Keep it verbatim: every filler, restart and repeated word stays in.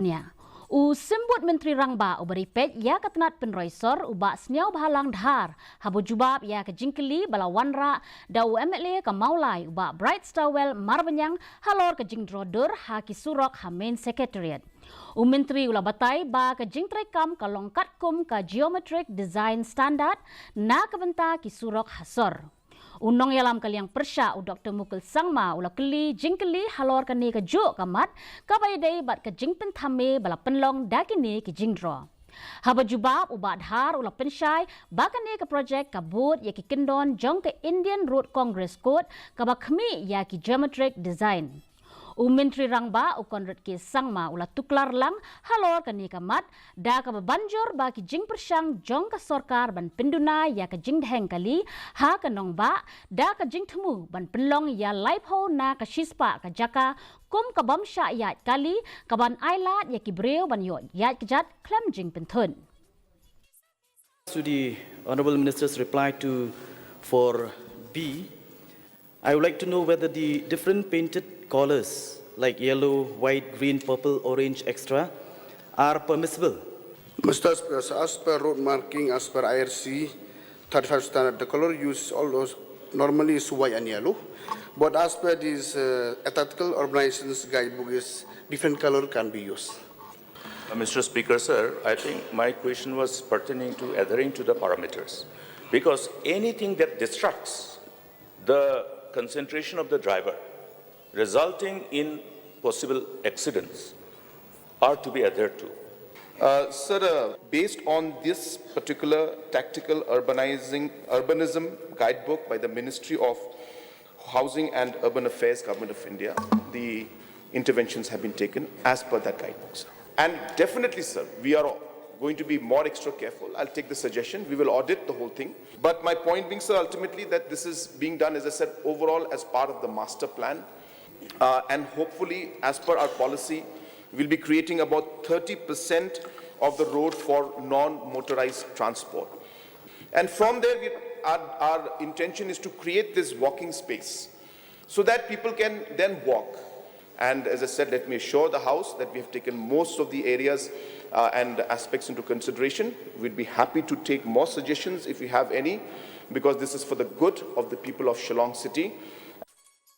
Nia. U Symbud Myntri Rangbah uba ri peit ïa ka tnat pynroi sor u Bah Sniawbhalang Dhar haba jubab ïa ka jingkylli ba la wanrah da u M L A ka Mawlai u Bah Bright Stowell Marbaniang halor ka jingdro dur ha ki surok ha Main Secretariat. U Myntri u la batai ba ka jingtreikam ka long katkum ka Geometric Design Standard na ka bynta ki surok ha sor. U nongïalam ka liang pyrshah u Doktor Mukul Sangma u la kylli jingkylli halor kane kajuh ka mat kaba ïadei bad ka jingpynthame ba la pynlong da kine ki jingdro. Haba jubab u Bah Dhar u la pynshai ba kane ka projek ka bud ïa ki kyndon jong ka Indian Road Congress Code kaba khmih ïa ki Geometric Design. U Myntri Rangbah u Conrad K Sangma u la tuklar lang halor kane ka mat da kaba ban jur ba ki jingpyrshang jong ka sorkar ban pynduna ïa ka jingdheng kali ha ka nongbah da ka jingthmu ban pynlong ïa laiphew na ka shispah ka jaka kum ka bym shah ïaid kali ka ban ailad ïa ki briew ban ïoh ïaid kjat khlem jingpynthut. To the Honorable Minister's reply to four B, I would like to know whether the different painted colors like yellow, white, green, purple, orange, et cetera are permissible. Mister Speaker, as per road marking, as per I R C thirty-five standard, the color used all those normally is white and yellow. But as per this uh, Attractive Urbanization's guidebook is different color can be used. Uh, Mister Speaker, sir, I think my question was pertaining to adhering to the parameters. Because anything that distracts the concentration of the driver, resulting in possible accidents, are to be adhered to. Uh, sir, uh, based on this particular tactical urbanizing, urbanism guidebook by the Ministry of Housing and Urban Affairs, Government of India, the interventions have been taken as per that guidebook, sir. And definitely, sir, we are going to be more extra careful. I'll take the suggestion. We will audit the whole thing. But my point being, sir, ultimately that this is being done, as I said, overall as part of the master plan. Uh, and hopefully, as per our policy, we'll be creating about thirty percent of the road for non-motorized transport. And from there, we, our, our intention is to create this walking space so that people can then walk. And as I said, let me assure the House that we have taken most of the areas uh, and aspects into consideration. We'd be happy to take more suggestions if you have any, because this is for the good of the people of Shillong City.